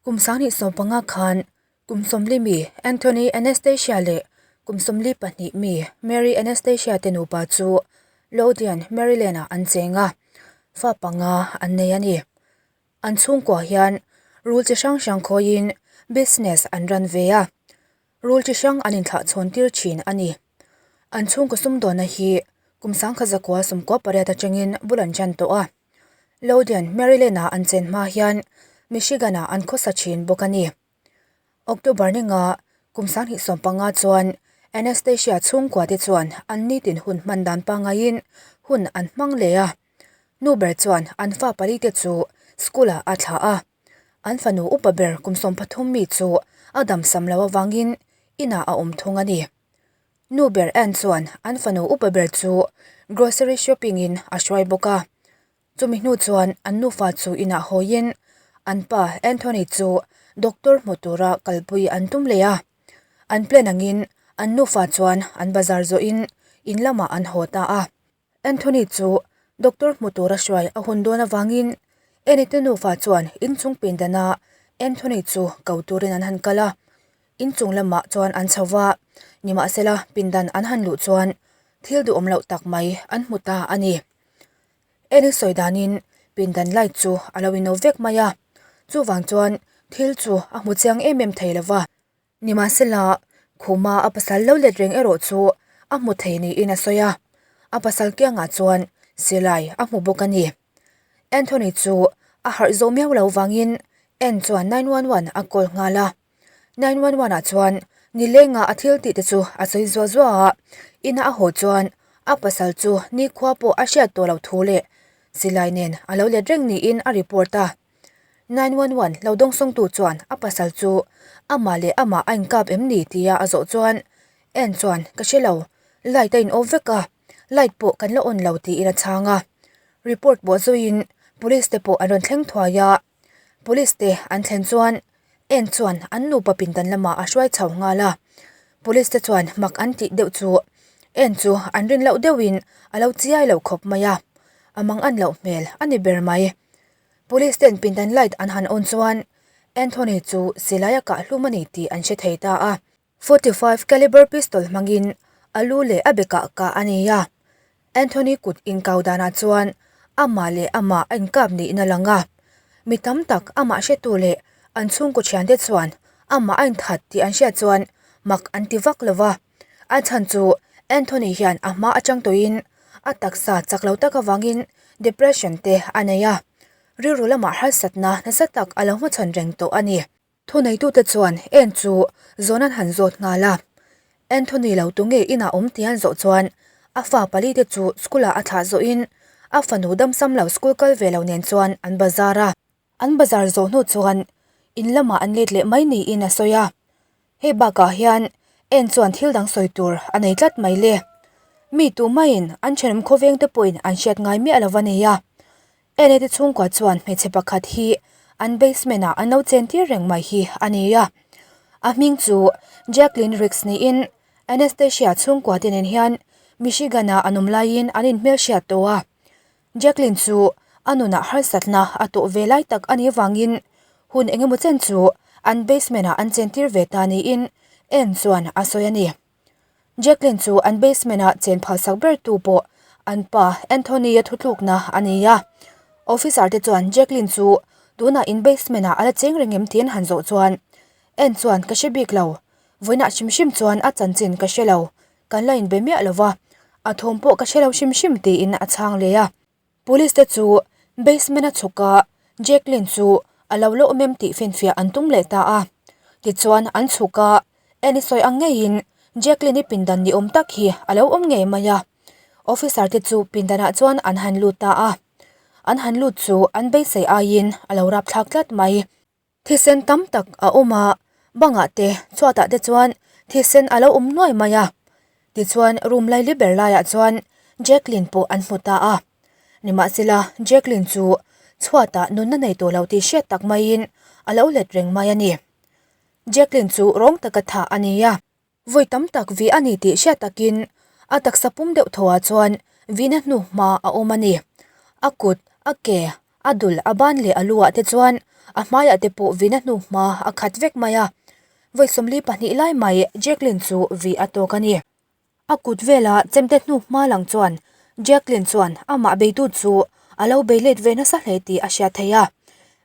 Kum 2015 khan kum 40 mi Anthony Anastasia leh kum 42 mi Mary Anastasia te nupa chu Lothian, Maryland-ah an cheng a, fa panga an nei a ni. An chhungkua hian rul chi hrang hrang khawiin business an run ve a, rul chi hrang an inthlahchhawn tir thin a ni. An chhungkaw sumdawnna hi kum 1998 atangin bul an tan tawh a. Lothian, Maryland-ah an chen hma hian Michigan-ah an khawsa thin bawk a ni. October ninga kum 2015 chuan Anastasia chhungkua te chuan an nitin hun hman dan pangaiin hun an hmang leh a. Nu ber chuan an fa pali te chu school-ah a thlah a. An fanu upa ber kum 13 mi chu a damsam lo avangin inah a awm thung a ni. Nu ber Ann chuan an fanu upa ber chu grocery shopping in a hruai bawk a. Chumi hnu chuan an nufa chu inah hawiin an pa Anthony chu doctor hmu tura kalpui an tum leh a. An plan angin an nufa chuan an bazar zawhin in lamah an haw ta a. Anthony chu doctor hmu tura hruai a hun dawn avangin Annie te nufa chuan inchung pindana Anthony chu ko turin an han kal a. Inchung lamah chuan an chho va, nimahsela pindan an han luh chuan thil duhawm loh tak mai an hmu ta a ni. Annie sawi danin pindan light chu a lo inno vek mai a, chuvang chuan thil chu a hmu chiang em em thei lo va. Nimahsela, khuma a pasal lo let reng erawh chu a hmu thei niin a sawi a, a pasal kiangah chuan silai a hmu bawk a ni. Anthony chu a harh zawh miau lo vangin Ann chuan 911 a call nghal a. 911 ah chuan nilenga a thil tih te chu a sawi zuah zuah a, ina a haw chuan a pasal chu nikhua pawh a hriat tawh loh thu leh silai nen a lo let reng niin a report a. 911 lo dawngsawngtu chuan a pasal chu amah leh amah a inkap em ni tia a zawh chuan Ann chuan ka hre lo, light a in off vek a, light pawh kan la on lo tiin a chhang a. Report pawh zuiin police te pawh an rawn thleng thuai a, police te an thlen chuan Ann chuan an nupa pindan lamah a hruai chho nghal a, police te chuan mak an tih deuh chu Ann chu an rin loh deuhin a lo chiai lo khawp mai a, a mangan loh hmel a ni ber mai. Police ten pindan light an han on chuan Anthony chu silai a kah hlum a ni tih an hre thei ta a. 45 caliber pistol hmangin a lu leh a bekah kah a ni a. Anthony kut inkau danah chuan amah leh amah a inkap niin a lang a. Mi tam tak amah hretu leh an chhungkaw thiante chuan amah a inthat tih an hriat chuan mak an ti vak lo va. A chhan chu Anthony hian a hma atang tawhin a taksa chak lo tak avangin depression te a nei a, rilru lamah harsatna nasa tak a lo hmachhawn reng tawh a ni. Thuneitute chuan en chu zawn an han zawt nghal a, Anthony lo tu nge inah awm tih an zawh chuan a fa pali te chu school ah a thlah zawhin a fanu damsam lo school kal ve lo nen chuan an bazar a. An bazar zawh hnu chuan in lamah an let leh mai niin a sawi a, hei bakah hian en chuan thil dang sawi tur a nei tlat mai le. Mi tumaiin an thenawm khawveng te pawhin an hriat ngai miah lo a ni a, Ene te chhungkua chuan hmeichhe pakhat hi an basement ah an lo chen tir reng mai hi a ni a, a hming chu Jaclyn Riggs niin Anastasia chhungkua te nen hian Michigan ah an awm laiin an inhmelhriat tawh a. Jacqueline chu a nunah harsatna a tawh ve lai tak a nih avangin hun eng emaw chen chu an basement ah an chentir ve ta niin Ann chuan a sawi a ni. Jacqueline chu an basement ah chen phalsak ber tu pawh an pa Anthony-a thutlukna a ni a. Officer te chuan Jacqueline chu tunah in basement ah a la cheng reng em tiin han zawh chuan Ann chuan ka hre bik lo, vawiinah hrim hrim chuan a chanchin ka hre lo, Kan la inbe miah lo va, a thawm pawh ka hre lo hrim hrim tiin a chhang leh a. Police te chu basement a chhuk a, Jacqueline chu a lo la awm em tih finfiah an tum leh ta a. Tichuan an chhuk a, Annie sawi ang ngeiin Jacqueline-i pindan ni awm tak hi a lo awm ngei mai a. Officer te chu pindanah chuan an han lut ta a. An han lut chu an beisei aiin a lo rapthlak tlat mai. Thisen tam tak a awm a, bangah te chhuatah te chuan thisen a lo awm nuai mai a. Tichuan room laili ber laiah chuan Jacqueline pawh an hmu ta a. Nimahsela Jacqueline chu chhuatah nunna nei tawh lo tih hriat tak maiin a lo let reng mai a ni. Jacqueline chu rawng taka thah a ni a. Vawi tam tak vih a ni tih hriat takin a taksa pum deuh thaw ah chuan vihna hnu hma a awm a ni. A kut, a ke, a dul, a ban leh a lu ah te chuan A hmaiah te pawh vina hnu hma a khat vek mai a. Vawi 42 lai mai Jacqueline chu vih a tawk a ni. A kut vela chemte hnu hma lang chuan Jacqueline chuan amah beitu chu a lo bei let ve nasa hle tih a hriat theih a.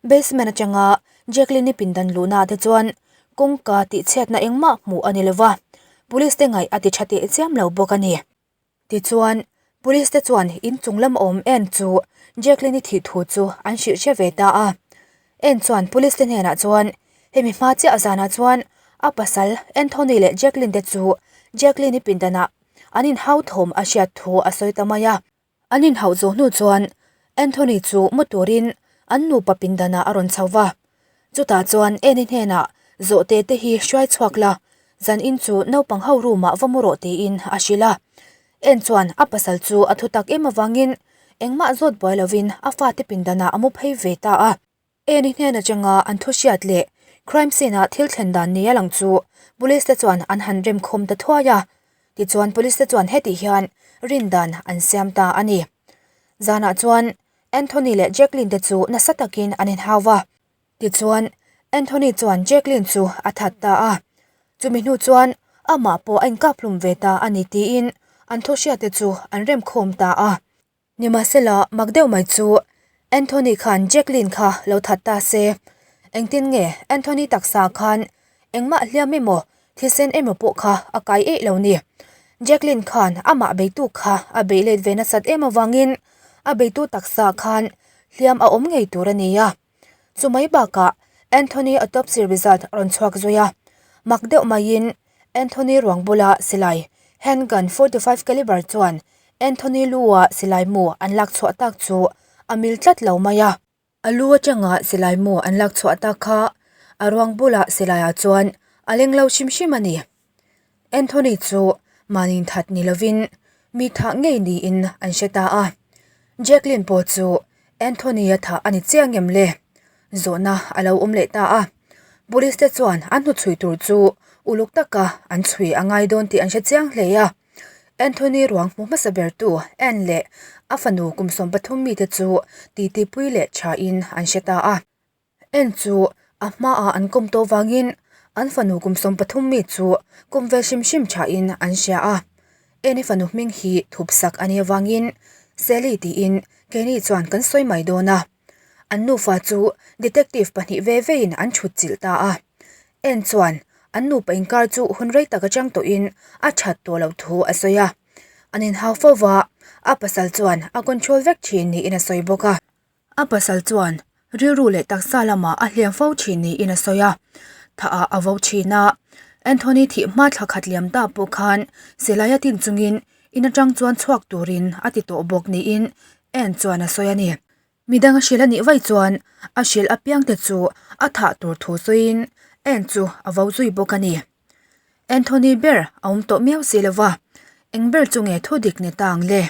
Basement atanga Jacqueline-i pindan luhnaah te chuan kawngka tihchhiatna engmah hmuh a ni lova, police te ngaih a ti tha teh chiam lo bawk a ni. Tichuan, Police te chuan in chung lam awm en chu Jacqueline-i thih thu chu an hrilh hre ve ta a. En chuan Police te hnenah chuan hemi hma chiah zanah chuan a pasal Anthony leh Jacqueline te chu Jacqueline-i pindanah an inhau thawm a hriat thu a sawi ta mai a. An inhauh zawh hnu chuan Anthony chu mu turin an nupa pindanah a rawn chho va. Chutah chuan Annie hnenah zawhte te hi hruai chhuak la, zan in chu naupang ho room ah va mu rawh tiin a hrilh a. Anne chuan a pasal chu a thu tak em avangin engmah zawt buai lovin a fate pindanah a mu phei ve ta a. Annie hnen atanga an thu hriat leh crime scene ah thil thlen dan nia lang chu police te chuan an han rem khawm ta thuai a. Tichuan police te chuan hetih hian rin dan an siam ta a ni. Zanah chuan Anthony leh Jacqueline te chu nasa takin an inhau va. Tichuan, Anthony chuan Jacqueline chu a that ta a. Chumi hnu chuan amah pawh a inkaphlum ve ta a ni tiin an thu hriatte chu an remkhawm ta a. Nimahsela, mak deuh mai chu Anthony khan Jacqueline kha lo that ta se. Engtin nge Anthony taksa khan engmah hliam emaw thisen emaw pawh kha a kai eih lo ni. Jacqueline khan amah beitu kha a beih let ve nasat em avangin a beitu taksa khan hliam a awm ngei tur a ni a. Chumai bakah Anthony autopsy result a rawn chhuak zui a, mak deuh maiin Anthony ruang bula silai handgun 45 caliber chuan Anthony lu-a silai mu an lak chhuah tak chu a mil tlat lo mai a. A lu atanga silai mu an lak chhuah tak kha a ruang bulah silaiah chuan a leng lo hrim hrim a ni. Anthony chu mahni that ni lovin mi thah ngei niin an hre ta a. Jacqueline pawh chu Anthony-a thah a ni chiang em le? Zawhna a lo awm leh ta a. Police te chuan an hnuchhui tur chu uluk taka an chhui a ngai dawn tih an hre chiang hle a. Anthony ruang hmu hmasa bertu Ann leh a fanu kum 13 mite chu titipui leh thain an hre ta a. Ann chu a hmaah an kawm tawh vangin an fanu kum 13 mi chu kum ve hrim hrim thain an hria a. Ann-i fanu hming hi thupsak a nih avangin Sally tiin keini chuan kan sawi mai dawn a. An nufa chu detective pahnih ve vein an thut chilh ta a. En chuan an nupa inkar chu hun rei tak atang tawhin a that tawh loh thu a sawi a. An inhau fo va, a pasal chuan a control vek thin niin a sawi bawk a. A pasal chuan rilru leh taksa lamah a hliam fo thin niin a sawi a. Thah-ah a vo thin a, Anthony thih hma thla khat liam ta pawh khan silai a tin chungin in atang chuan chhuak turin a ti tawh bawk niin En chuan a sawi a ni. Midang a hrilh a nih vaih chuan a hrilh apiangte chu a thah tur thu sawiin En chu a vo zui bawk a ni. Anthony ber a awm tawh miau si lova, eng ber chu nge thu dik ni ta ang le?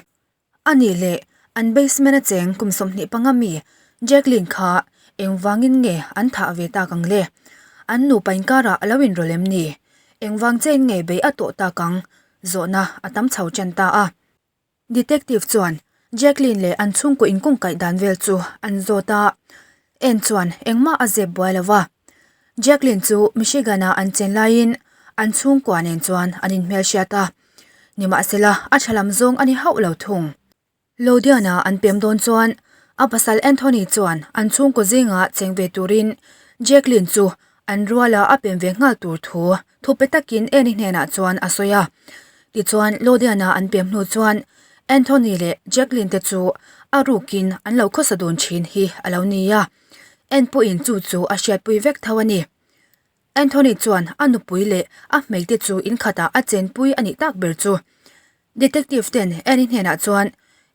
A nih leh an basement a cheng kum 25 mi Jacqueline kha engvangin nge an thah ve tak ang le? An nupa inkarah a lo inrawlh em ni? Engvang chein nge bei a tawh tak ang? Zawhna a tam chho ṭan ta a. Detective chuan Jacqueline leh an chhungkaw inkungkaih dan vel chu an zawt a, En chuan engmah a zep buai lo va. Jacqueline chu Michigan-a an chen laiin an chhungkua nen chuan an inhmelhriat a, nimahsela a tha lam zawng a ni hauh lo thung. Lodiana an pem dawn chuan a pasal Anthony chuan an chhungkaw zinga cheng ve turin Jacqueline chu An ruala a pem ve nghal tur thu thu pe takin Annie hnenah chuan a sawi a. Tichuan, Lodiana an pem hnu chuan Anthony leh Jacqueline te chu a rukin an lo khawsa dun thin hi a lo ni a. Anne pawhin chu chu a hriatpui vek tho a ni. Anthony chuan a nupui leh a hmeite chu inkhatah a chenpui a nih tak ber chu. Detective ten Annie hnenah chuan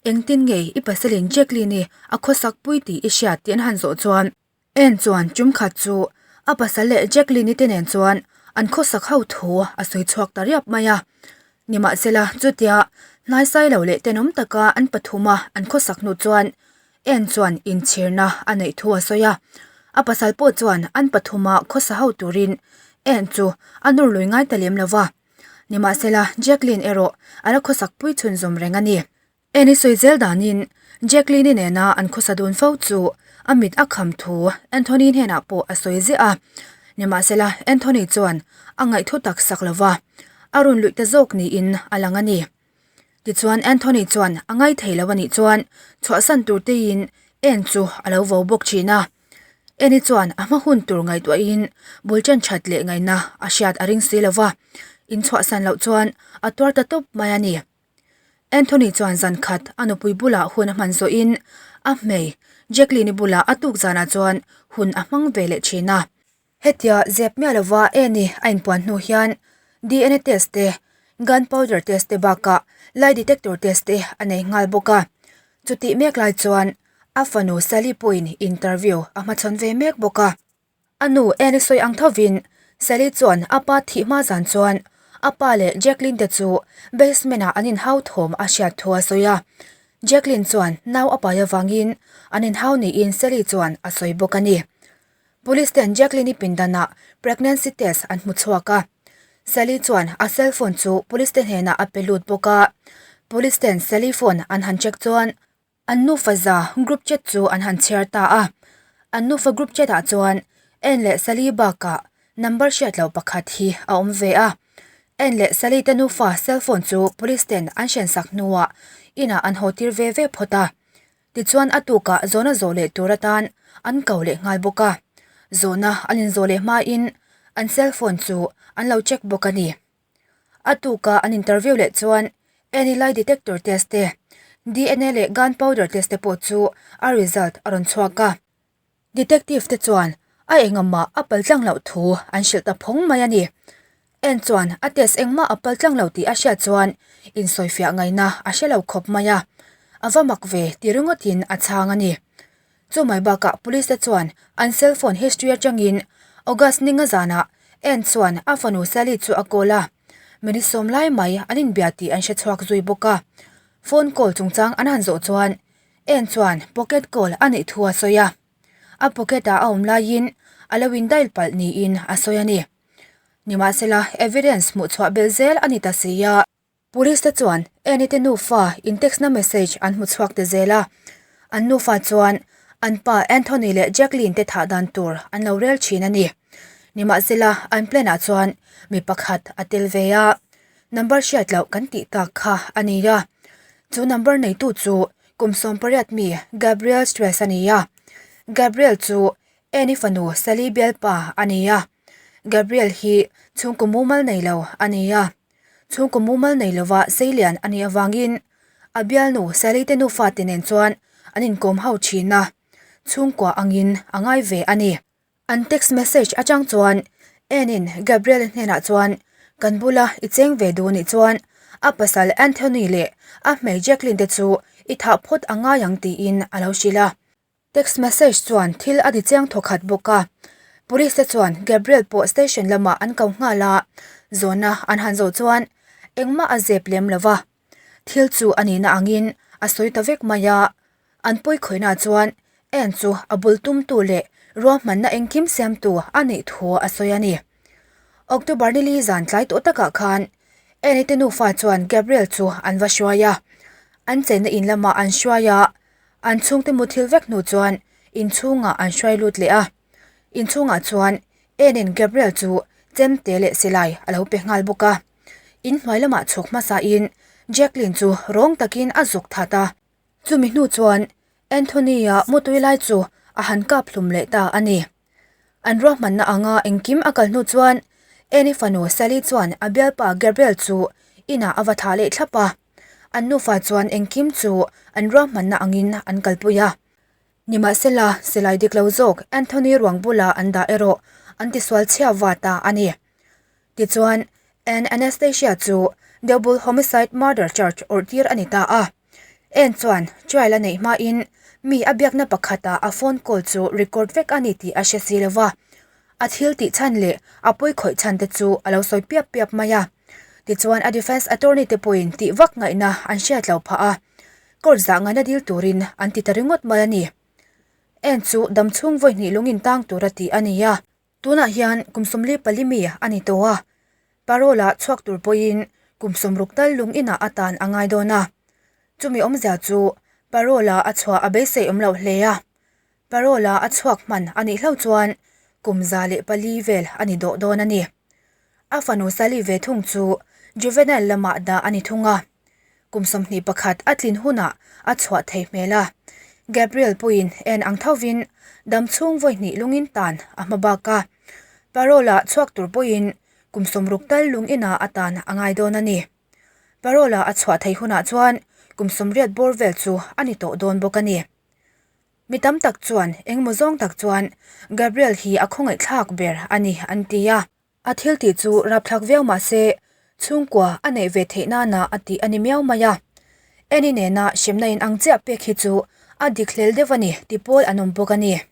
engtin nge i pasalin Jacqueline-i a khawsakpui tih i hriat tih an han zawh chuan, En chuan tum khat chu a pasal leh Jacqueline-i te nen chuan an khawsak ho thu a sawi chhuak ta riap mai a. Nimahsela chutia hnaisai lo leh tenawm taka an pathuma an khawsak hnu chuan En chuan inchhirna a neih thu a sawi a. A pasal pawh chuan an pathuma khawsa ho turin En chu a nawr lui ngai ta lem lo va. Nimahsela Jacqueline erawh a la khawsak pui chhunzawm reng a ni. Eni sawi zel danin. Jacqueline-i nena an khawsa dun fo chu a mit a kham thu Anthony hnenah pawh a sawi ziah a. Nimahsela, Anthony chuan a ngaihthu tak sak lo va, a rawn luih ta zawk niin a lang a ni. Tichuan, Anthony chuan a ngaithei lo a nih chuan chhuahsan tur teiin en chu a lo vo bawk thin a. Eni chuan a hma hun tur ngaihtuahin bul ṭan ṭhat leh ngaihna a hriat a ring si lo va, inchhuahsan loh chuan a tuar ta tawp mai a ni. Anthony chuan zan khat a nupui bulah hun a hman zawhin a hmei Jacqueline-i bulah a tuk zanah chuan hun a hmang ve leh thin a. Hetia zep miah lova Annie a inpuan hnu hian DNA test te, gun powder test te bakah lie detector test te a nei nghal bawk a. Chutih mek lai chuan a fanu Sally pawhin interview a hmachhawn ve mek bawk a. A nu Annie sawi ang thovin Sally chuan a pa thih hma zan chuan a pa leh Jacqueline te chu basement ah an inhau thawm a hriat thu a sawi a. Jacqueline chuan nau a pai avangin an inhau niin Sally chuan a sawi bawk a ni. Police ten Jacqueline-i pindanah pregnancy test an hmu chhuak a. Sally chuan a cellphone chu police te hnenah a pe lut bawk a. Police ten Sally phone an han check chuan an nufa za group chat chu an han chhiar ta a. An nufa group chat ah chuan Ann leh Sally bakah number hriat loh pakhat hi a awm ve a. Ann leh Sally te nufa cellphone chu police ten an hrensak hnuah inah an haw tir ve ve phawt a. Tichuan a tukah zawhna zawh leh tur atan an ko leh nghal bawk a, zawhna an inzawh leh hmain an cellphone chu an lo check bawk a ni. A tuka an interview leh chuan any lie detector test te, DNA leh gun powder test te pawh chu a result a rawn chhuak a. Detective te chuan a engahmah a pal tlang loh thu an hrilh ta phawng mai a ni. En chuan a test engmah a pal tlang lo tih a hriat chuan insawifiah ngaihna a hre lo khawp mai a, a va mak ve ti ringawtin a chhang a ni. Chu mai bakah police te chuan an cellphone history atangin August ninga zanah En chuan a fanu Sally chu a call a, minute sawm lai mai an inbia tih an hre chhuak zui bawk a. Phone call chungchang an han zawh chuan En chuan pocket call a neih thu a sawi a, a pocket ah a awm laiin a lo in dial palh niin a sawi a ni. Nimahsela evidence hmuh chhuah belh zel a ni ta si a. Police te chuan Annie te nufa in text na message an hmu chhuak ta zel a, an nufa chuan an pa Anthony leh Jacqueline te thah dan tur an lo rel thin a ni. Nimahsela an plan ah chuan mi pakhat a tel ve a, number hriat loh kan tih tak kha a ni a. Chu number neitu chu kum 18 mi Gabriel Stress a ni a. Gabriel chu Annie fanu Sally bialpa a ni a. Gabriel hi chhungkaw mumal nei lo a ni a. Chhungkaw mumal nei lova seilian a nih avangin a bialnu Sally te nufa te nen chuan an inkawm ho thin a. Chhungkua angin a ngai ve a ni. An text message atang chuan Anne-in Gabriel-a hnenah chuan kan bula i cheng ve duh nih chuan a pasal Anthony leh a hmei Jacqueline te chu i thah phawt a ngai ang tiin a lo hrilh a. Text message chuan thil a ti chiang thawkhat bawk a. Police te chuan Gabriel pawh station lamah an ko nghal a, zawhna an han zawh chuan engmah a zep lem lo va. Thil chu a nihna angin a sawi ta vek mai a, an pawikhawihna chuan Anne chu a bul tumtu leh ruahmanna engkim siamtu a neih thu a sawi a ni. October nili zan tlai tawh takah khan Anne-i te nufa chuan Gabriel chu an va hruai a, an chenna in lamah an hruai a, an chhungte muthilh vek hnu chuan inchhungah an hruai lut leh a, inchhungah chuan Anne-in Gabriel chu chemte leh silai a lo pe nghal bawk a. In hnuai lamah chhuk hmasain Jacqueline chu rawng takin a zuk that a. Chumi hnu chuan Anthony-a mutui lai chu a han kap hlum leh ta a ni. An ruahmanna anga engkim a kal hnu chuan Annie fanu Sally chuan a bialpa Gabriel chu inah a va thah leh thlap a. An nufa chuan engkim chu an ruahmanna angin an kalpui a. Nimahsela, silai dik lo zawk Anthony ruang bula an dah erawh an tisual chhia va ta a ni. Tichuan, Anne Anastasia chu double homicide murder charge awrh tir a ni ta a. Anne chuan trial a neih hmain mi a biakna pakhatah a phone call chu record vek a ni tih a hre si lo va. A thil tih chhan leh a pawi khawih chhan te chu a lo sawi piap piap mai a. Tichuan a defense attorney te pawhin tih vak ngaihna an hriat lo phah a. Court zah ngaihna dil turin an ti ta ringawt mai a ni. Anne chu damchhung vawi hnih lungin tang tura tih a ni a. Tunah hian kum 44 mi a ni tawh a, parole ah chhuak tur pawhin kum 60 tal lung inah a tan a ngai dawn a. Chumi awmzia chu Parole-a a chhuah a beisei awm loh hle a, parole-a a chhuak hman a nih hlauh chuan kum 104 vel a ni dawh dawn a ni. A fanu Sally ve thung chu juvenile lamah dah a ni thung a, kum 21 a tlin hunah a chhuah thei hmel a, Gabriel pawhin en ang thovin dam chhung vawi hnih lungin tan a hma bak a, parole-a chhuak tur pawhin kum 60 tal lung inah a tan a ngai dawn a ni. Parole-a a chhuah theih hunah chuan kum 80 bawr vel chu a ni tawh dawn bawk a ni. Mi tam tak chuan engemaw zawng tak chuan Gabriel hi a khawngaihthlak ber a ni an ti a. A thil tih chu rapthlak viau mah se chhungkua a neih ve theih nana a tih a ni miau mai a. Annie nena hremna in ang chiah pek hi chu a dik hlel deuh a ni ti pawl an awm bawk a ni.